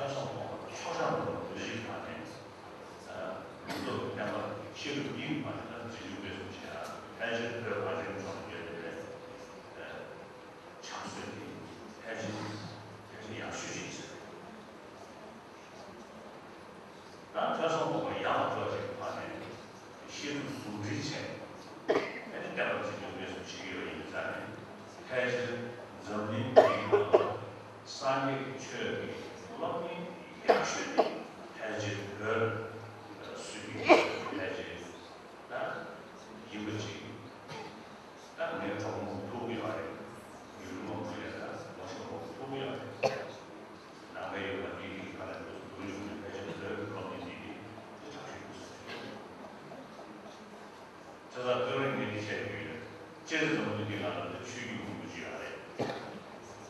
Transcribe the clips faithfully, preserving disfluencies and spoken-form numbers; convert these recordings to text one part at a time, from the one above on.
ཆགས་སོགས་སྤོང་བ་དང་ཆོག་ཤེས་སྤོང་བ་ལུས་ཀྱི་ཐོག་ནས། ཨ། ལུང་རྟོགས་ཀྱི་བསྟན་པ་ཤེས་རབ་གཉིས་ཀྱི་ཐོག་ནས་ད་འཛིན་སྐྱོང་སྤེལ་གསུམ་བྱེད་ཡ། ཕལ་ཆེར་བོད་གངས་ཅན་ལྗོངས་ལ་ཡོད་བསྡད་པའི་ཕྱག་སྲོལ་དེ་ཕལ་ཆེར་ཕལ་ཆེར་ཡག་ཤོས་ཤིག་ཟེར། ད་ཐོས་བསམ་སྤོང་བ་ཡག་པ་འགྲོ་བྱེད་པ་ནས་ཤེས་རབ་ཟུང་འབྲེལ་བྱས། ཨ་ནི་བསྟན་པ་འཛིན་སྐྱོང་སྤེལ་གསུམ་བྱེད་ཀྱི་ཡོད་པ་ཡིན་ཙང་ནས། ཕལ་ཆེར་འཛམ་གླིང་འདིའི་ནང་ལ་སངས་རྒྱས་ཀྱི་ཆོས་ཀྱི་སློབ་གཉེར་ཡག་ཤོས་དེ་ཕལ་ཆེར་བོད་སུད་སི་ཕལ་ཆེར་ད་ཡིན་པ་ཅིག་ད་ངའི་གྲོགས་མོ་ཐུག་གི་ཡོད་རེད། ཡུལ་མོ་མོ་ཡ་ད་ལོ་ཤོ་མོ་ཐུག་གི་ཡོད་རེད། ནང་པའི་ཡོད་པ་འདི་གི་ཁ་ལ་འདུག་འདུག་ཡོང་ནས་ཕལ་ཆེར་བོད་ཀྱི་སློབ་གཉེར་འདི་གི་དེ་དྲག་ཤོས་འདུག་ཟེར། ཆ་ཚང་བོད་རིགས་ངས་འདི་བཤད་ཀྱི་ཡོད། སྤྱིར་འཛམ་བུ་གླིང་འདི་ནང་ལ་འདི་ཆོས་བརྒྱུད་མང་པོ་ཅིག་ཡོད་རེད།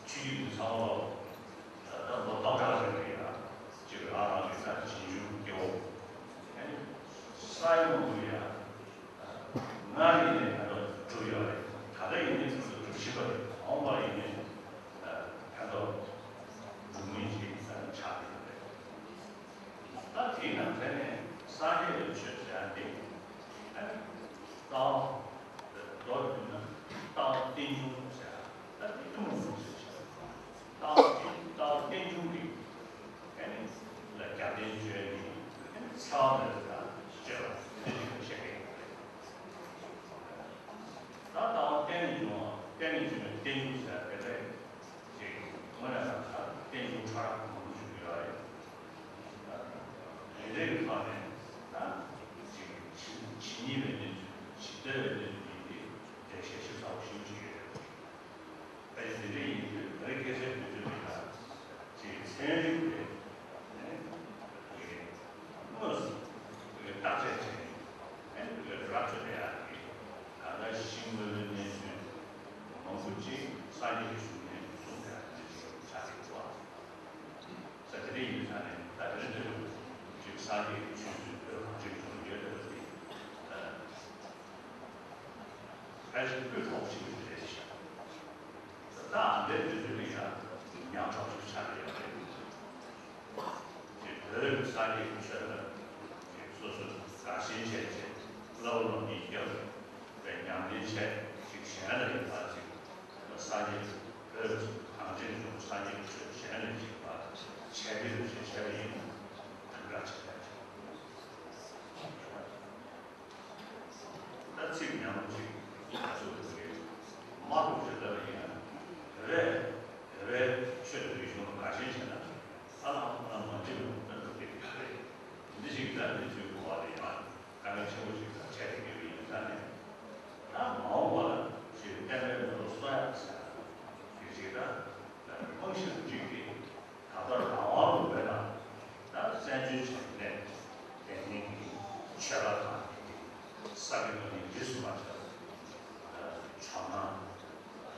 ཆོས་བརྒྱུད་འདི་ཚང་མ་ལ་ད་ལོ་སྟོང་ཕྲག་རིང་རེད་ཡ། གཅིག་རང་རང་གི་ས་རྗེས་འཇུག་སྐྱེ་བོ། ཨ་ནི་ས་ཡོམ་འདུག་ཡ། སྔར་ཡིན་ནའི་ད་ལྟ་གྲུབ་ཡོད་རེད། ད་ལྟ་ཡིན་ནའི་གྲུབ་གྲུབ་བཞིན་པ་རེད། འོངས་པ་ཡིན་ནའི་ད་ལྟ་འགྲུབ་མིན་ཞིག་ཆགས་ཀྱི་ཡོད་རེད། ད་དེའི་ནང་ཚན་ནས་སངས་རྒྱས་ཀྱི་ཆོས་ཟེར་ཡ་འདི་ཨ་ནི་ལྟ་བ་མདོར་བསྡུས་ན་ལྟ་བ་རྟེན་འབྱུང་ཟེར་ཡ། ད་དེ་ཐུན་མོང་མ་ཟེར་ཞིག་ལྟ་བ་རྟེན་ལྟ་བ་རྟེན་འབྱུང་གི་ཨ་ནི་ལ་རྒྱབ་རྟེན་བཅོལ་ནས་ཨ་ནི་འཚེ་བ་མེད་པ་དང་སྤྱོད་པ་དེ་འདྲ་ཞིག་བཤད་ཀྱི་ཡོད་རེད། ད་ལྟ་བ་རྟེན་ནས་འབྱུང་བ། རྟེན་ནས་འབྱུང་བའི་རྟེན་འབྱུང་ཟེར་བ་དེ་ལས་ཅིག་དངོས་གནས་ད་ལྟ་རྟེན་འབྱུང་ཕྲ་རགས་མང་པོ་བྱུང་ཡོད་རེད། དེ་འདྲའི་ཐོག་ནས་ད་ཅིག་ཇི་ཇི་སྙེད་པའི་གནས་ཚུལ་ཇི་ལྟ་བའི་གནས་ཚུལ་ཡིན་ཏེ་འགྲེལ་བཤད་ཞིབ་ཚགས་པོ་ཞིབ་ཅིག་ཡོད་རེད། ཨ་ནི་དེ་འདྲ་ཡིན་དུས་བོད་སྐད་ཆ་འདི་ཚོའི་རིགས་ལ་ཅིག་ཚན་རིག་པའི་ནས་དངོས་སུ་བརྟག་དཔྱད་བྱས་ནས་ར་འཕྲོད་ཡག་གི་ད་ལྟ་ཤི་དངོས་པོའི་གནས་ཚུལ་མང་པོ་ཅིག་སངས་རྒྱས་ཀྱི་གཞུང་ནས་གསུངས་ཡག་གི་ཅིག་ཆགས་ཀྱི་འདུག་བ། ས་དེ་འདྲ་ཡིན་ཙང་ནས་ད་དེ་རིང་འདིར་ཅིག་སངས་རྒྱས་ཀྱི་ཆོས་ཚུལ་བོད་གངས་ཅན་གྱི་ལྗོངས་ཡོད་བསྡད་པ་འདི་ཕལ་ཆེར་སྤུས་དག་ཞིག་རེད་ཤག་ད་འདིར་དུས་ཚོད་ལ་ཡང་ཉག་ཕྲ་ཞིག་ཆགས་ཀྱི་ཡོད་རེད། ཅིག་བོད་ཀྱི་སངས་རྒྱས་ཀྱི་ཆོས་ལ་ཅིག་སོ་སོས་དགའ་ཞེན་བྱས་བྱས་བསླབ་པ་སློབ་གཉེར་བརྒྱབ་པའི་ཉམས་ལེན་བྱས་ཅིག་གཞན་ལ་ཡང་ད་ཅིག་སངས་རྒྱས་བོད་གངས་ཅན་ལྗོངས་སངས་རྒྱས་ཀྱི་ཆོས་གཞན་ལ་ཅིག་ད་ཆེད་འདོད་བྱས་བྱས་པ་ཡིན་ན་དམ་དྲག་བྱས་པ་ཅིག་ད་ཚིག་ཉམས་པོ་ཅིག་ང་ཚོ་བོད་སྐད་དམར་པོ་ཞིག་ལབ་པ་ཡིན་ན། བོད་པས་བོད་པའི་ཆོས་དང་རིག་གཞུང་ལ་དགའ་ཞེན་བྱས་ན། ཨ་ལ་ཨ་ལ་མ་འགྲིག་པ་ད་འགྲོ་གི་རེད། འདི་ཞིག་ད་འདི་ཚོའི་གོ་བ་ལ་ཡང་དཀའ་ངལ་ཆེན་པོ་ཞིག་ད་འཕྲད་ཀྱི་ཡོད་པ་ཡིན་ཙང་ནས། ད་མ་འོངས་པ་ལ་ཞིག་བསྟན་པའི་ལམ་ལུགས་གསོ་ཡག་ཟེར་ཡག་ཞིག་ད་རྨང་གཞི་རུ་བརྩིས་ཏེ། ད་ལྟ་རང་དབང་ལུང་པའི་ནང་ད་བཙན་བྱོལ་བྱས་ནས་དེ་ནི་ཆོས་པ་དང་ས་དགེ་བསྟན་པའི་རིས་སུ་མ་ཆད་པ་ཕྱོགས་ན་ཡང་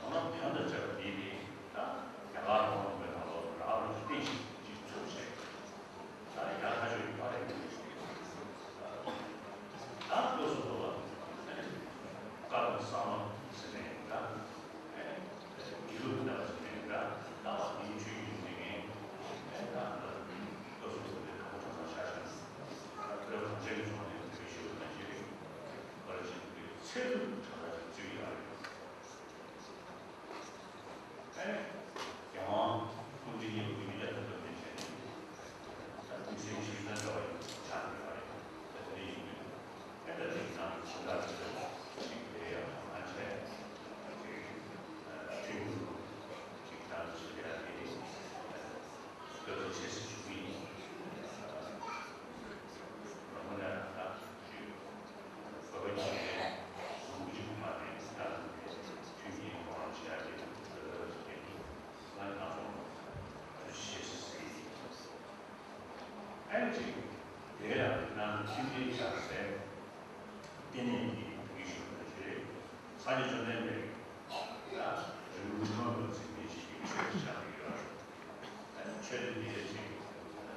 ན་དོན་དང་བཅས་པ་འདི་ནི་ད་རྒྱ་གར་རང་དབང་ལུང་པའི་ནང་ལོགས་རང་རང་གི་རྟེན་གཞི་ཅིག་ཚུགས་བྱས། ད་ཡག་ཐག་ཆོད་ཡོད་པ་རེད། ད་ལྟོས་སུ་འགྲོ་བ་བཀའ་དང་གསང་བ་ཟེར་ནས་ད་དགེ་ལུགས་ཀྱི་ལྟ་བ་ཟེར་ནས་ད་ལྟ་བ་དེའི་ཆོས་ཀྱི་ཡོན་ཏན་ངན་ད་ལྟོས་སུ་འགྲོ་བའི་གང་གང་ཟག་ཆ་བཞག་ན་བོད་གངས་ཅན་གྱི་ལྗོངས་ནས་བོད་ཤེས་པ་ཅིག་རེད། བར་ཅན་པའི་ཚད་དུ་གྲགས་ཅིག་བརྩི་ཡག་རེད། ཨེ། རྒྱལ་དབང་སྐུ་ཕྲེང་གཉིས་པ་ཉིད་ལ་ཐུགས་བསྟོད་ནས་བྱས་ནས། ད་དམིགས་བསལ་ཆོས་ལ་འདྲ་བ་ཡིན་ཆགས་ཡོད་པ་རེད། ད་དེ་འདྲ་ཡིན་དུས། ཨེ་ད་དེ་ནང་གི་ཁོང་ཁྲ་དེ་ཚོ་ཞིག་ལས་ཡག་གང་ཆེ། ཅིག་ཨ་ཐུན་མོང་ཅིག་ནང་ཆེ་ཡག་དེ་སྐད་དུ་ཆེ་སེ་ཞུ་གི་ཡིན། རང་ངོས་ནས་ད་ཅིག་བོད་པ་ཡིན་པའི་ལུང་གཅིག་མ་རེད། ད་དེ་མཐུན་རྐྱེན་གང་ཆེ་ཡག་གི་འདོད་པ་ཞིག་ཡིན། ང་ནང་ཆོས་ཞེས་སྲིད། ཨེ་ཅིག་དེ་ཡང་ནང་ཁྱིམ་མཚེས་བྱ་སའི་བསྟི་གནས་ཀྱི་ཡིད་ཞུ་བ་ཞིག་རེད། སངས་རྒྱས་བཅོམ་ལྡན་འདས་ཀྱིས་རི་བོ་ཁྲི་མང་ལ་གཟིགས་མི་ཞིག་གི་ཆོས་ཞུ་བཞག་གི་ཡོད་རེད། ཆོས་དེ་དེ་ཞིག་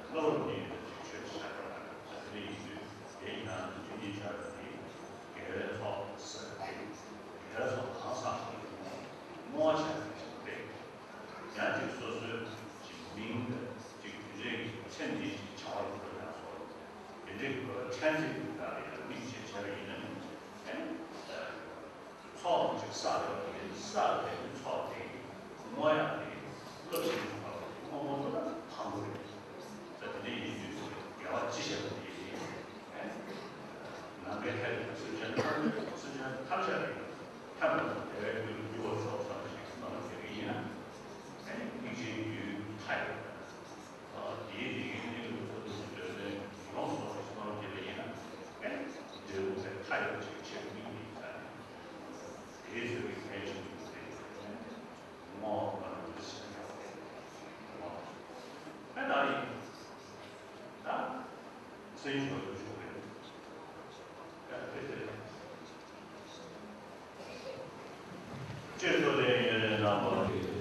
བློ་རུ་གཉེར་ནས་ཆོས་ཞུ་བཞག་གི་ཡོད་རེད། དེ་ཡིན་དུས་དེའི་ནང་དུ་ཁྱིམ་མཚེས་བྱ་བ་དེ་དགེ་བའི་ཚོགས་ཟེར་ཏེ། དགེ་བའི་ཚོགས་གང་བསགས་པ་ཡིན་ན་བསྔོ་བ་བྱ་དགོས་པ་རེད། ཡང་ཅིག་སོ་སོའི་ཅིག་མིང་དང་ཅིག་དུས་ཆེན་གྱི་ སེང་ཞོགས་ཀྱི་ཆོ་ག་ཡིན། ཡ་དེ་དེ། ཅེས་སོགས་ལས་ཡོན་ལས་གནང་བ།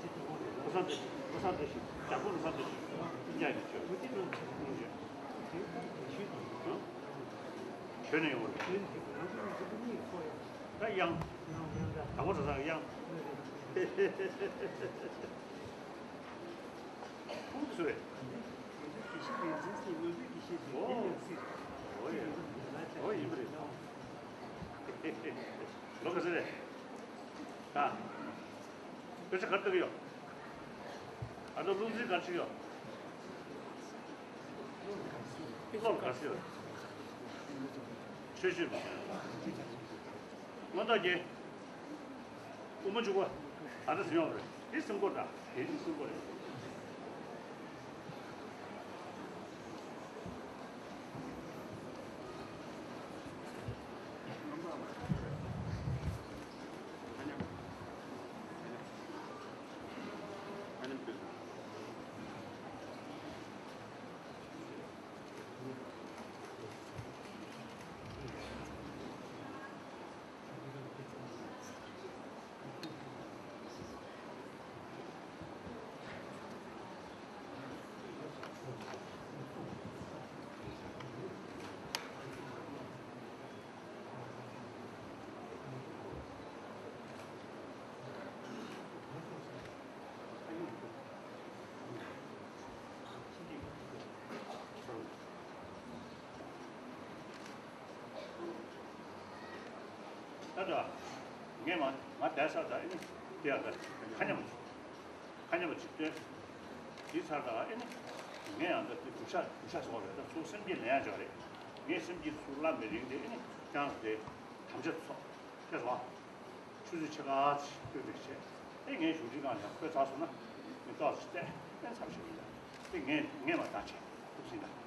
བློ་བཟང་བཀྲ་ཤིས། བློ་བཟང་བཀྲ་ཤིས། རྒྱལ་པོ་བློ་བཟང་བཀྲ་ཤིས། གཉའ་ཡི་ཆོས། ཆོས་ནས་ཡོང་བ་རེད། ད་དབྱངས། དྭགས་པོ་གྲྭ་ཚང་གི་དབྱངས། ཁོང་དུ་སུ་རེད། ཨོ། ཨོ་ཡ། ཨོ་ཡིན་པ་རེད། ལོ་ག་ཚོད་རེད། ད། དཔེ་ཆ་ག་རེ་ལྟ་གི་ཡོད། ཨ་ད་སློབ་ཚན་ག་རེ་བྱེད་ཀྱི་ཡོད། སློབ་ག་རེ་ཡོད། ཆོས་ཞུས་མ། མངོན་རྟོགས་རྒྱན། དབུ་མ་འཇུག་པ། ཨ་ད་ཟིན་ཡོད་རེད། འདི་སེམས་སྐོར་དང་། དེ་འདི་སེམས་སྐོར་རེད། ད་ལྟ་ངས་མ་ང་བསྡད་ས་ད་ཨེ་ནི་དེ་ཡང་ད་ཁ་ཉམས་ཁ་ཉམས་པ་ཅིག་སྟོན། དེ་ཚར་ད་ཨེ་ནི་ངས་ཡང་ད་དེ་སྡུག་ཤག་སྡུག་ཤག་སོང་རེད། ད་ཚུར་སེམས་བསྐྱེད་ལེན་ཡག་ཅིག་རེད། ངས་སེམས་བསྐྱེད་ཚུར་བླ་མེད་རིང་དེ་ཨེ་ནི་ཀྱང་དེ་དམ་བཅའ་ཚོགས་ཁྱེད་རང་། ཆུ་ཚོད་ཕྱེད་ཀ་ཅིག་སྤོས་པའི་ཆེད་དེ་ངའི་བཞུགས་ཁྲི་སྒང་ནས་ཁོས་ཚར་སོང་ན་མི་ཏོག་ཅིག་བལྟས་ཨེ་མཚམས་ཤིག་ཡིན་ད། དེ་ངས་ངས་མ་བཏང་བྱས་ཐུགས་ཟིན་ད།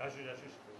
ར་ཤོད་ར་ཤོད་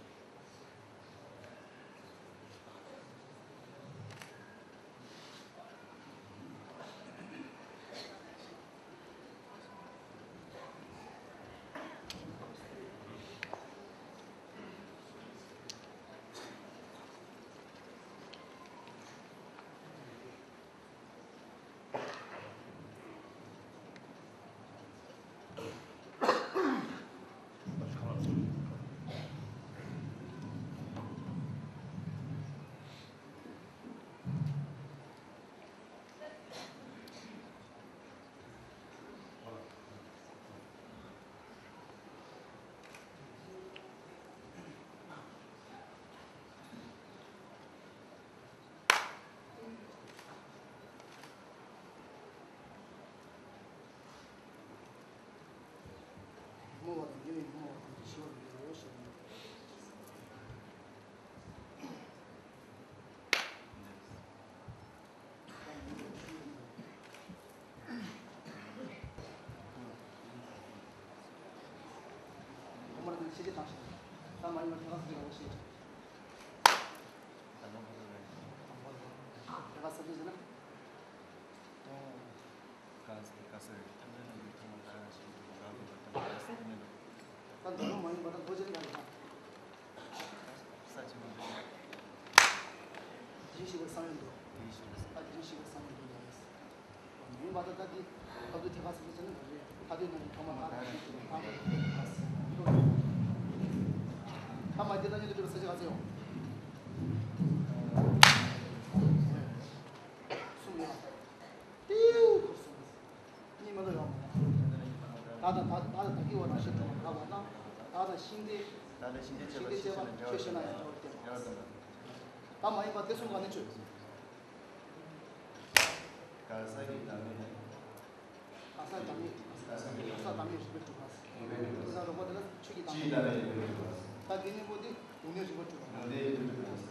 ཞིག་ད་འདི་ལོ་མ་ཡིན་པ་ད་ལོ་རྗེས་ལ་ཡང་ས་ཆེན་པོ་འདི་ཡིན་ཞིག་པར་བསམ་ཡོད་འདུག་ཡིན་ཞིག་པར་བསམ་ད་ཡིན་ཞིག་པར་བསམ་ཡོད་འདུག་ཡིན་པ་ད་ད་འདི་སྐབས་དུ་ཐེ་ཁ་སི་ལི་ཅན་ནི་འདི་རེད། ད་དུས་ནང་གི་ཐོག་མ་ད་ད་ད་ད་ད་མ་འདི་ད་ཉིད་དུ་གྲུབ་ས་ཆ་ག་ཚོད་ཡོང་གསུམ་ཡོད། ཏིའུ་ཁོ་གསུམ། གཉིས་མ་གཏོགས་ཡོད་མ་རེད། ད་ད་ད་ད་ད་གི་བར་ན་ཤི་གྲོགས་ལ་བབ་པ་ན་ད་ད་ཤིང་རྟའི་ད་ད་ཤིང་རྟའི་བཅས་པ་ཆོས་ཤེས་ན་ཡང་འབྲེལ་བ་བསྟན་པ། ད་མ་ཡིན་པ་དེ་གསུམ་ག་ནས་ཆོས། ག་ས་གི་བདག་མེད་ནས། ག་ས་བདག་མེད། ག་ས་གི་ག་ས་བདག་མེད་རིག་པའི་གྲུབ་པ། རིག་པའི་གྲུབ་པ། ག་ས་རོགས་པ་དེ་ལ་ཆོས་ཀྱི་བདག་མེད། ཆོས་ཀྱི་བདག་མེད་རིག་པའི་གྲུབ་པ། ད་དེ་གཉིས་པོ་དེ་སྡུག་བསྔལ་རིག་པ་གྲུབ་པ། སྡུག་བསྔལ་རིག་པའི་གྲུབ་པ།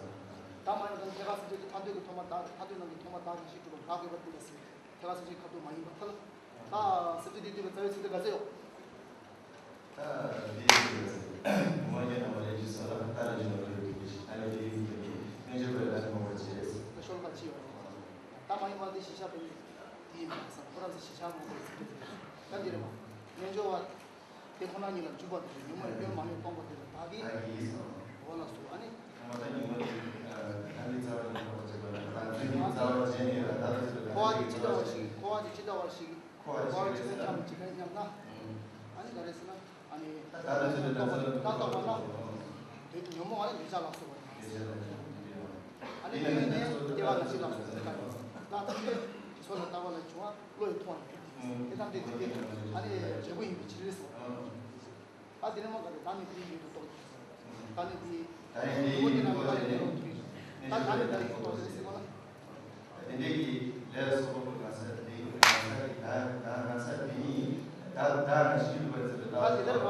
ད་མ་ཡིན་པ་ཐེ་ཁ་སི་ལི་ཅན་གྱི་ཐར་འདོད་ཀྱི་ཐོག་མ་བདག་ཐར་འདོད་རྣམས་ཀྱི་ཐོག་མ་བདག་རང་བཞིན་གྲུབ་པ་དགག་དགོས་པ་བསྟན་པ་ཟེར། ཐེ་ཁ་སི་ལི་ཅན་ཁ་ཐུག་མ་ཡིན་པ་ཐལ། ད་སེམས་ཅན་འདི་འདུལ་བའི་རྩ་བའི་ཚིག་དེ་ག་ཚོད་ཡོད། ད་དེའི་ཚིག་ག་ཚོད། མ་ཡིན་ན་མ་ལས་ཀྱི་ས་ལ་ད་ལས་ཀྱི་ནོར་འཁྲུལ་གྱི་ད་ལས་དེའི་ཚིག་གི་སྨན་བཅོས་པའི་ལ་ནི་མོ་བ་བྱས། ད་ཤོ་ལོ་ཀ་གཅིག་ཡོད་རེད། ད་མ་ཡིན་པ་འདི་ཞིབ་ཆ་དཔེ་དེའི་མ་ས་ཁོ་རང་ཚོ་ཞིབ་ཆ་མང་པོ་ཚིག་དེ་ད་འདི་རེད་མ། སྨན་བཅོས་པ། དེ་ཁོ་ན་ཉིད་ལ་འཇུག་པ་དེ་ཉོན་མོངས་སྐྱོན་མ་ཡིན་སྟོང་པ་དེ་ལ་བདག་གིས། འོ་ལགས་སོ། ཨ་ནི། ཁོ་བ་ད་ཉོན་མོངས་དེ་བདག་གིས་རྩ་བ་ཉིད་སྟོང་པར་བྱེད་པ་ལ་བདག་འཛིན་གྱི་རྩ་བ་བཅད་ནས་ལ་བདག་ཏུ་ཟེར་བའི་ཁོ་བ་དེ་ཅི་འདྲ་བ་ཞིག་ཁོ་བ་དེ་ཅི་འདྲ་བ་ཞིག་ཁོ་བ་ཅི་འདྲ་ཞིག་ཁྱབ་ཅི་འདྲ་སྙམ་ན། ཨ་ནི་ག་རེ་ཟེར་ན། ཨ་ནི། ད་ལྟ་ཚུལ་དུ་ལྟ་ཚུལ་ད་ལྟ་བ་ལ། དེ་ཉོན་མོངས་པ་ནི་འདོད་ཆགས་ལ་སོགས་པ་དང་། འདོད་ཆགས་ལ་སོགས་པ་དང་། ཨ་ནི་དེ་ནི་སྐྱེ་བ་ན་འཆི་ལ་སོགས་པ་དང་། ད་ཐམས་ཅད་ཀྱི་ཚོགས་ལ་ལྟ་བ་ལ་བྱུང་བ་བློ་ཡི་མཐོང་བ་ནི་དེ་ཐམས་ཅད་དེ་དེ་ཨ་ནི་འབྲས་བུ་ཡིན་པའི་ཕྱིར་ཟེར། ད་དེ་ནི་མ་ག་དེ་ད་ནི་དེའི་ཡུལ་དུ་རྟོགས་ཀྱི་ཟེར། ད་ནི་དེའི་ད་ནི་དེའི་ཡུལ་དུ་རྟོགས་ཀྱི་ཟེར། ད་ད་ནི་དེའི་ཡུལ་དུ་རྟོགས་ཀྱི་ཟེར་བ་ལ། དེ་འདྲའི་གི་ལས་ལ་སོགས་པ་གང་ཟག་དེ་གང་ཟག་གི་ད་གང་གང་ཟག་དེ་ཉིད་ད་ད་ང་ཤི་རྒྱུ་ལ་ཟེར་ད་ད་ད་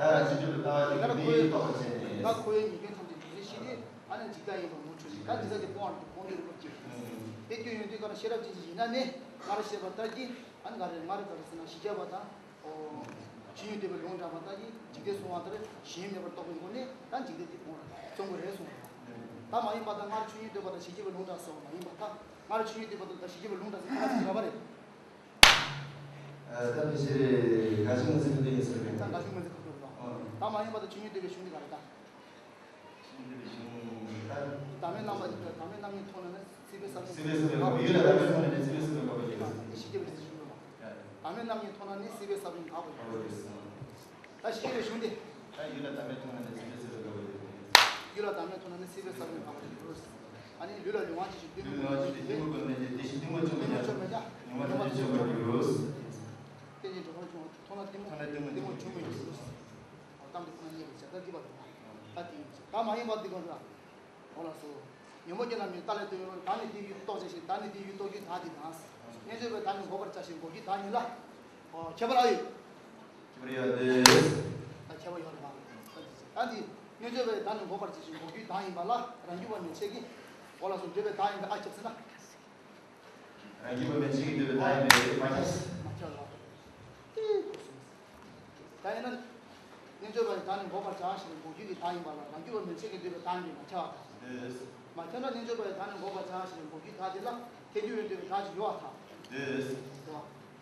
ང་ཤི་རྒྱུ་ལ་ད་ད་ཁོའི་རྟོགས་པ་བྱས་ནས་ད་ཁོའི་ཉེས་སྐྱོན་ཐམས་ཅད་དུས་ཚོད་ཤི་དུས་ཨ་ནི་འཇིག་ལྟ་ཡིན་པ་ངོ་འཕྲོད་ཅིང་ད་འཇིག་ལྟ་དེ་སྤོང་བར་དུ་ཁོང་གི་རིག་པ་སྐྱེ། དེ་སྐྱོན་ཡོང་དུས་ག་ན་ཤེས་རབ་ཅན་ཞིག་ཡིན་ན་ནི་ང་ར་ཤེས་པ་ལྟར་གྱི་ཨ་ནི་ང་རེ་ང་རེ་ག་རེ་ཟེར་ན་ཤེས་བྱ་བ་དང་། ཆོས་ཉིད་འདོད་པའི་ལུང་དྲངས་པ་ལྟར་གྱི་འཇིག་ལྟས་གསུང་བ་ལྟར་གཞན་མེད་པར་རྟོགས་པའི་སྒོ་ནས་ད་འཇིག་ལྟས་དེ་སྤོང་བར་བརྩོན་དགོས་རེད་གསུངས། ད་མ་ཡིན་པ་ད་སྔར་ཆོས་ཉིད་འདོད་པ་དང་ཞེས་བྱ་བའི་ལུང་དྲངས་སོགས་མ་ཡིན་པ་ད་སྔར་ཆོས་ཉིད་འདོད་པ་དང་ཞེས་བྱ་བའི་ལུང་དྲངས་སོགས་ཁ་ཅིག་ར་བ་རེད། ད་དེ་ཕྱིར་དགའ་ཞིང་ངོ་མཚར་དེ་ཡིན་ཟེར་བས། ད་དགའ་ཞིང་ངོ་མཚར་ཁ་ཐུག་རེད། ད་མ་ཡིན་པ་ད་ཆོས་ཉིད་འདོད་པའི་གཞུང་འདི་ག་རེ་ད། བདག་མེད་རྣམ་པ་བདག་མེད་རྣམ་གཉིས་མཐོང་ན་ནི་སྲིད་པའི་ས་བོན། སྲིད་པའི་ས་བོན་ཡུལ་ལ་བདག་མེད་མཐོང་ན་ནི་སྲིད་པའི་ས་བོན་འགག་པར་འགྱུར། ཞི་རྒྱས་པའི་རིགས་སུ་འགྱུར་བ། བདག་མེད་རྣམ་གཉིས་མཐོང་ན་ནི་སྲིད་པའི་ས་བོན་འགག་པར་འགྱུར། ད་ཞི་རྒྱས་པའི་གཞུང་འདི། ད་ཡུལ་ལ་བདག་མེད་མཐོང་ན་ནི་སྲིད་པའི་ས་བོན་འགག་པར་འགྱུར། ཡུལ་ལ་བདག་མེད་མཐོང་ན་ནི་སྲིད་པའི་ས་བོན་འགག་པར་འགྱུར། ཨ་ནི་ལུས་ལ་ལུས་དབང་ཅན་ཞིག་གཏི་མུག་གི་ལུས་དབང་ཅན་དེ་དེ་བཞིན་གཏི་མུག་བཅོམ་པས་ཀྱང་གཏི་མུག་བཅོམ་པས་ཀྱང་ཉོན་མོངས་ཐམས་ཅད་བཅོམ་པར་འགྱུར། རྟེན་ཅིང་འབྲེལ་བར་འབྱུང་བ་མཐོང་ན་གཏི་མུག་མཐོང་ན་གཏི་མུག་གཏི་མུག་བཅོམ་པར་འགྱུར། གཏམ་དེ་ཁོ་ན་རྙེད་པའི་བྱ་བ་འདི་པ་དང་། ད་དེ་ཡིན་ད་མ་ཡིན་པ་འདི་གོ་ལ། འོ་ལགས་སོ། ཉོན་མོངས་ཀྱི་ལམ་ནི་ལྟ་ལས་སྟོན་ཡོད་ལ་བདག་ནི་དེའི་ཡུལ་རྟོགས་བྱ་ཞིང་བདག་ནི་དེའི་ཡུལ་རྟོགས་རྒྱུ་བདག་དེ་དང་། རྣལ་འབྱོར་པས་བདག་ནི་འགོག་པར་བྱ་ཞིང་འགོག་རྒྱུ་བདག་ཉིད་ལ། ཨོ་ཁྱད་པར་ཨ་ཡོད། ཁྱད་པར་ཡོད་དེ། ད་ཁྱད་པར་ཡོད་རེད་པ། ད་འདི་རྣལ་འབྱོར་པས་བདག་ནི་འགོག་པར་བྱ་ཞིང་འགོག་རྒྱུ་བདག་ཡིན་པ་ལ་རང་རྒྱུད་པ་མན་ཆད་ཀྱིས། འོ་ལགས་སོ་འདོད་པས་བདག་ཡིན་པས་ཨ་ཁྱབ་ཟེར་ན། རང་རྒྱུད་པ་མན་ཆད་ཀྱིས་འདོད་པས་བདག་ཡིན་པས་མ་ཁྱབ། མ་ཁྱབ་ལ། ཏེ་གོ་སོང་། ད་ཡིན་ན། རྣལ་འབྱོར་པ་ཡི་བདག་ནི་འགོག་པར་བྱ་ཞེས་པའི་འགོག་རྒྱུ་གི་བདག་ཡིན་པ་ལ་རང་རྒྱུད་པ་མན་ཆད་ཀྱིས་འདོད་པའི་བདག་ཉིད་མ་ཁྱབ་པར་ཐལ། འདོད། མ་ཁྱབ་ན་རྣལ་འབྱོར་པ་ཡི་བདག་ནི་འགོག་པར་བྱ་ཞེས་པའི་འགོག་རྒྱུའི་བདག་དེ་ལ་ཐལ་འགྱུར་བས་འདོད་པའི་བདག་ཅིག་ཡོད་པར་ཐལ། འདོད། འདོད་པ་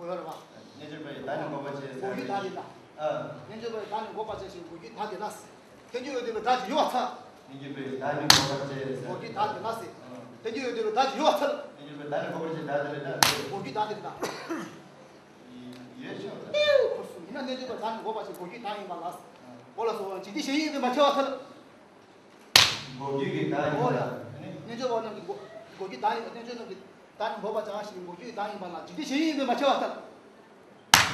རེད་པ། རྣལ་འབྱོར་པ་ཡི་བདག་ནི་འགོག་པར་བྱེད་ཟེར། འགོག་རྒྱུའི་བདག་དེ་ལ། ཨ། རྣལ་འབྱོར་པ་ཡི་བདག་ནི་འགོག་པར་བྱེད་ཞེས་འགོག་རྒྱུའི་བདག་དེ་ལ། ཐལ་འགྱུར་བས་འདོད་པའི་བདག་ཅིག་ཡོད་པར་ཐལ། རྣལ་འབྱོར་པ་ཡི་བདག་ནི་འགོག་པར་བྱེད་ཟེར། འགོག་རྒྱུའི་བདག་དེ་ལ་ཟེར། ཨ། ཐལ་འགྱུར་བས་འདོད་པའི་བདག་ཅིག་ཡོད་པར་ཐལ། རྣལ་འབྱོར་པ་ཡི་བདག་ནི་འགོག་པར་བྱེད་བདག་དེ་ལ་ད། འགོག་རྒྱུའི་བདག་དེ་ལ། ཡོད་ཆོག་ད། ཁོ་སུ་ཡིན་ན་རྣལ་འབྱོར་པ་བདག་ནི་འགོག་པར་བྱེད་འགོག་རྒྱུའི་བདག་ཡིན་པ་ལ། འོ་ལགས་སོ། འཇིག་རྟེན་གཞན་ཡིད་དུ་མ་ཁྱབ་པར་ཐལ། འགོག་རྒྱུ་གི་བདག་ཡིན་པ་ལ། འོ་ལགས། རྣལ་འབྱོར་པ་རྣམས་ཀྱི་འགོག་འགོག་རྒྱུ་བདག་ཡིན་པ། རྣལ་འབྱོར་རྣམས་ཀྱི་བདག་ནི་འགོག་པར་བྱ་ཞེས་པའི་འགོག་རྒྱུའི་བདག་ཡིན་པ་ལ་འཇིག་རྟེན་གཞན་ཡིད་དུ་མ་ཁྱབ་པར་ཐལ།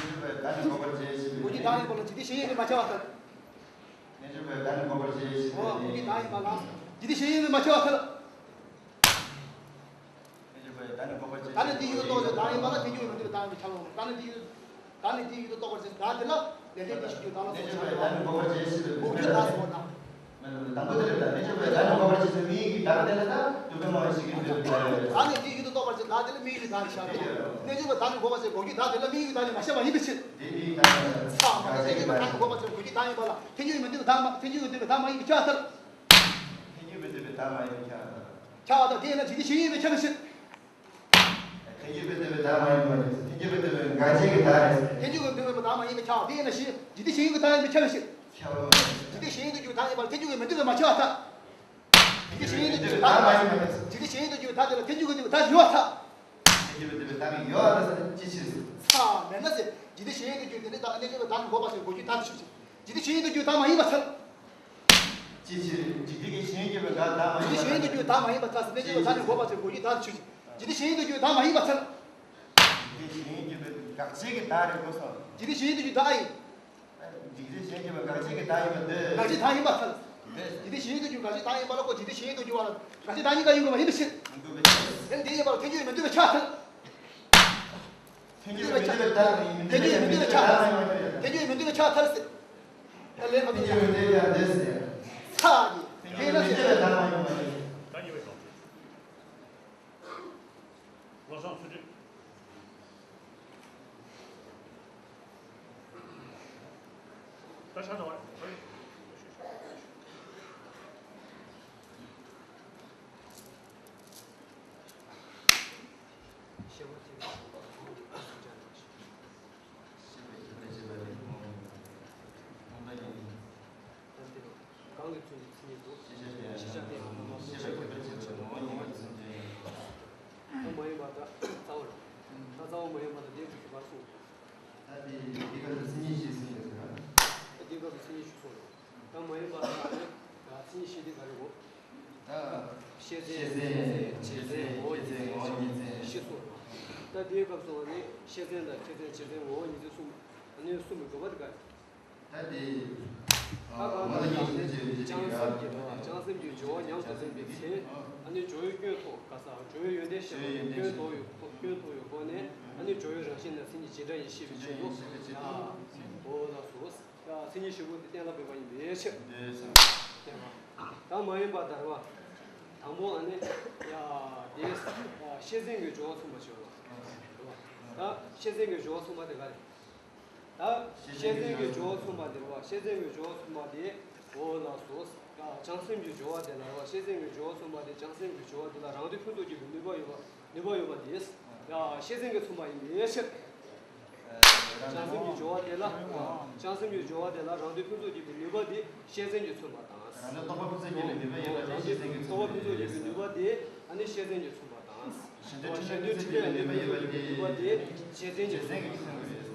རྣལ་འབྱོར་པ་བདག་ནི་འགོག་པར་བྱེད་ཞེས་པའི། འགོག་རྒྱུའི་བདག་ཡིན་པ་ལ་འཇིག་རྟེན་གཞན་ཡིད་དུ་མ་ཁྱབ་པར་ཐལ། རྣལ་འབྱོར་པ་བདག་ནི་འགོག་པར་བྱེད་ཞེས་པའི། འོ། འགོག་རྒྱུའི་བདག་ཡིན་པ་ལ་འཇིག་རྟེན་གཞན་ཡིད་དུ་མ་ཁྱབ་པར་ཐལ། རྣལ་འབྱོར་པ་ཡི་བདག་ནི་འགོག་པར་བྱེད། བདག་ནི་དེའི་ཡུལ་དུ་གཏོགས་པའི་བདག་ཡིན་པ་ལ་ཐལ་འགྱུར་བས་མི་འདོད་པའི་བདག་ཡིན་པས་ཁྱབ་པ། བདག་ནི་དེའི་ཡུལ། བདག་ནི་དེའི་ཡུལ་དུ་གཏོགས་པར་བྱེད་བདག་དེ་ལ་ལས་དོན་དེ་ཞིག་རྒྱུ་བདག་ལ་སོགས་པ། རྣལ་འབྱོར་པ་ཡི་བདག་ནི་འགོག་པར་བྱེད་ཞེས་པའི། འགོག་རྒྱུའི་བདག་ཟེར་བ་དང་། མ་ལ་དང་པོ་དེ་ལ་ད་རྣལ་འབྱོར་པ་ཡི་བདག་ནི་འགོག་པར་བྱེད་ཅིང་མིང་གི་བདག་དེ་ལ་ད་དུ་དོན་མ་ཡིན་ཞིག་གི་འདོད་པའི་བདག་ཡོད། བདག་ནི་དེའི་ཡུལ་དུ་གཏོགས་པར་བྱེད་བདག་དེ་ལ་མིང་གི་བདག་ནི་ཤར་ཏེ། རྣལ་འབྱོར་པ་བདག་ནི་འགོག་པར་བྱེད་འགོག་རྒྱུའི་བདག་དེ་ལ་མིང་གི་བདག་ནི་མ་ཤར་བ་ཡིན་པའི་ཕྱིར། དེ་མིང་གི་བདག་ནི་མ་ཤར། ཚ་མ་རྣལ་འབྱོར་པ་བདག་ནི་འགོག་པར་བྱེད་འགོག་རྒྱུའི་བདག་ཡིན་པ་ལ་ཐལ་འགྱུར་བས་མི་འདོད་པའི་བདག་མ། ཐལ་འགྱུར་བས་མི་འདོད་པའི་བདག་མ་ཡིན་པས་ཁྱབ་པར་ཐལ། ཐལ་འགྱུར་བས་འདོད་པའི་བདག་མ་ཡིན་པས་ཁྱབ་པར་ཐལ། ཁྱབ་པར་ཐལ། དེས་ན་འཇིག་རྟེན་གཞན་ཡིན་པས་ཁྱབ་པའི་ཕྱིར། ཐལ་འགྱུར་བས་འདོད་པའི་བདག་མ་ཡིན་པ་ཡིན། ཐལ་འགྱུར་བས་འདོད་པའི་འགལ་བྱེད་ཀྱི་བདག་རེད། ཐལ་འགྱུར་བས་འདོད་པའི་བདག་མ་ཡིན་པས་ཁྱབ། དེས་ན་གཞན་འཇིག་རྟེན་གཞན་ཡིན་པའི་བདག་ཡིན་པས་ཁྱབ་པའི་ཕྱིར། ཁྱབ་པ་མ་ཡིན། འཇིག་རྟེན་གཞན་ཡིན་དུ་གྱུར་བའི་བདག་ཡིན་པ་ལ་ཐལ་འགྱུར་བས་མི་འདོད་པས་མ་ཁྱབ་པར་ཐལ། འཇིག་རྟེན་གཞན་ཡིན་དུ་གྱུར་བའི་བདག་མ་ཡིན་པ། འཇིག་རྟེན་གཞན་ཡིན་དུ་གྱུར་བའི་བདག་དེ་ལ་ཐལ་འགྱུར་བས་འདོད་པའི་བདག་ཡོད་པར་ཐལ། ཐལ་འགྱུར་བས་འདོད་པའི་བདག་ཡོད་པར་ཐལ་ཟེར་ན་ཅི་ཕྱིར། ཚ་མེད་ན་ཟེར། འཇིག་རྟེན་གཞན་ཡིན་དུ་གྱུར་དེ་ནི་བདག་རྣལ་འབྱོར་པའི་བདག་ནི་འགོག་པར་བྱེད་འགོག་རྒྱུའི་བདག་ཏུ་ཆུག་ཅིང་། འཇིག་རྟེན་གཞན་ཡིན་དུ་གྱུར་བའི་བདག་མ་ཡིན་པར་ཐལ། ཅི་ཕྱིར། འཇིག་རྟེན་གྱི་གཞན་ཡིན་དུ་གྱུར་བའི་བདག་མ་ཡིན་པར་ཐལ། འཇིག་རྟེན་གཞན་ཡིན་དུ་གྱུར་བའི་བདག་མ་ཡིན་པར་ཐལ་ཟེར། རྣལ་འབྱོར་པའི་བདག་ནི་འགོག་པར་བྱེད་འགོག་རྒྱུའི་བདག་ཏུ་ཆུག་ཅིང་། འཇིག་རྟེན་གཞན་ཡིན་དུ་གྱུར་བའི་བདག་མ་ཡིན་པར་ཐལ། འཇིག་རྟེན་གཞན་ཡིན་དུ་གྱུར་བའི་འགལ་བྱེད་ཀྱི་བདག་རེད་གོ་སོང་། འཇིག་རྟེན་གཞན་ཡིན་དུ་གྱུར་བདག་ཡིན། འཇིག་རྟེན་གཞན་ཡིན་དུ་གྱུར་བའི་འགལ་བྱེད་ཀྱི་བདག་ཡིན་པ་འདོད། འགལ་བྱེད་བདག་ཡིན་པར་ཐལ། འཇིག་རྟེན་གཞན་ཡིན་དུ་གྱུར་འགལ་བྱེད་བདག་ཡིན་པ་ལ་ཁོ་འཇིག་རྟེན་གཞན་ཡིན་དུ་གྱུར་བ་ལ་འགལ་བྱེད་བདག་ཉིད་ཀ་ཡིན་དགོས་པ་ཡིན་པའི་ཕྱིར། མི་འགལ་བའི་ཕྱིར། དེ་ནི་དེ་ཡིན་པ་ལ་ཐལ་འགྱུར་བས་མི་འདོད་པས་ཁྱབ་པར་ཐལ། ཐལ་འགྱུར་བས་མི་འདོད་པའི་བདག་ཡིན། ཐལ་འགྱུར་བས་མི་འདོད་པས་ཁྱབ་པར་ཐལ། ཐལ་འགྱུར་བས་མི་འདོད་པས་ཁྱབ་པར་ཐལ་ཟེར། ད་ལན་ཁ་ཐལ་འགྱུར་བས་མི་འདོད་པས་ཁྱབ་པར་ཐལ་ཟེར། ཚ་གི། ཐལ་འགྱུར་བས་མི་འདོད་པའི་བདག་མ་ཡིན་པ་ཡིན། བློ་བཟང་ཚུལ་ཁྲིམས། ད་ཆ་ནོར། གང་གི་ཚུལ་གྱིས་མཚན་ཉིད་དོ། ཤེས་བྱ་དེ་ཡང་ཤེས་བྱ་དེ་ཡང་སྣང་བ་ཤེས་བྱ་ཁྱད་པར་བྱེད་པ་ནི་ངོ་བོ་ཉིད་ཀྱི་མཚན་ཉིད་ཡིན་ནོ། ད་མ་ཡིན་པ་ད་རྩ་བ་རེད། ད་རྩ་བ་མ་ཡིན་པ་ད་དེའི་ཚུལ་གྱིས་ག་རེ་གསུངས། ད་དེ་དེ་སྐབས་སུ་མཚན་ཉིད་ཅེས་གསུངས་པའི་ཚུལ་རེད། ད་དེའི་སྐབས་སུ་མཚན་ཉིད་ཞུས་སོང་རེད། ད་མ་ཡིན་པ་ད་མཚན་ཉིད་ཤེས་དེ་ག་རེ་གོ། ད་ཤེས་ཚད། ཤེས་ཚད། བྱས་ཚད། ངོ་བོ་ཉིད་ཚད། ཤེས་སོང་། ད་དེའི་སྐབས་སུ་ནི་ཤེས་ཚད་དང་ཁྱད་ཚད། བྱས་ཚད། ངོ་བོ་ཉིད་ཚད་གསུམ། ཨ་ནི་གསུམ་གྱི་དགོས་པ་དེ་ག་རེད། ད་དེ། ཨ། ད་གང་ལྟར་ན་བྱང་སེམས་ཀྱི་སྦྱོར་བ་ཉམས་སུ་ལེན་པའི་ཚེ། ཨ་ནི་སྦྱོར་བའི་སྐྱོན་རྟོགས། ག་ས་སྦྱོར་བའི་ཡོན་ཏན་ཤེས་པ་ཡིན། སྐྱོན་རྟོགས་ཡོད། སྐྱོན་རྟོགས་ཡོད་སྒོ་ནས་ཨ་ནི་སྦྱོར་བའི་རང་བཞིན་ནི་མཚན་ཉིད་ཇི་འདྲ་ཡིན་ཤེས་པའི་ཕྱིར་དུ། ཨོ་ལགས་སོ། ཡ། མཚན་ཉིད་བཞི་པོ་དེ་གཏན་ལ་ཕབ་པ་ཡིན་པའི་ཕྱིར། ད་མ་ཡིན་པ་ལྟར་བ། དང་པོ་ཨ་ནི། ཡ། དེ་ཤེས་ཚད་ཀྱི་སྦྱོར་བ་མཚོན་པར་བྱེད་པ། ད་ཤེས་ཚད་ཀྱི་སྦྱོར་བ་མཚོན་པ་དེ་ག་རེད། ད་ཤེས་ཚད་ཀྱི་སྦྱོར་བ་མཚོན་པ་དེ་རེད་བ། ཤེས་ཚད་ཀྱི་སྦྱོར་བ་མཚོན་པ་དེ། འོ་ལགས་སོ། ཡ། བྱང་སེམས་ཀྱི་སྦྱོར་བ་དེ་ལ་རེད་བ། ཤེས་ཚད་ཀྱི་སྦྱོར་བ་མཚོན་པ་དེ། བྱང་སེམས་ཀྱི་སྦྱོར་བ་དེ་ལ་རང་དོན་ཕུན་ཚོགས་རྒྱས་པའི་ནུས་པ་ཡོད་པ། ནུས་པ་ཡོད་པ་དེ། ཡ། ཤེས་ཚད་ཀྱིས་མཚོན་པ་ཡིན་པའི་ཕྱིར། བྱང་སེམས་ཀྱི་སྦྱོར་བ་དེ་ལ། བྱང་སེམས་ཀྱི་སྦྱོར་བ་དེ་ལ་རང་དོན་ཕུན་ཚོགས་རྒྱས་པའི་ནུས་པ་དེ་ཤེས་ཚད་ཀྱིས་མཚོན་པ་དང་། རང་དོན་རྟོགས་པ་ཕུན་ཚོགས་རྒྱས་པའི་ནུས་པ་ཡོད་པ་དེ་ཤེས་ཚད་ཀྱིས་མཚོན་པ་ཡིན་པའི་ཕྱིར། རྟོགས་པ་ཕུན་ཚོགས་རྒྱས་པའི་ནུས་པ་དེ་ཨ་ནི་ཤེས་ཚད་ཀྱིས་མཚོན་པ་དང་། གཞན་དོན་ཕྲིན་ལས་ཀྱི་ནུས་པ་ཡོད་པ་དེ། ནུས་པ་དེ་ཤེས་ཚད་ཀྱིས་མཚོན་པ་དང་།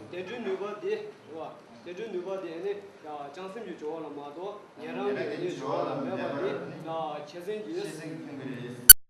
རྟེན་འབྲེལ་ནུས་པ་དེ། རེད་བ། རྟེན་འབྲེལ་ནུས་པ་དེ་ནི། ཡ། བྱང་སེམས་ཀྱི་སྦྱོར་བ་ལ་མ་གཏོགས་ཉན་རང་གི་ཡོན་ཏན་སྦྱོར་བ་ལ་མེད་པ་དེ། ཡ། ཁྱད་མཚན་གྱིས། ཁྱད་མཚན་གྱིས་མཚོན་གྱི་རེད།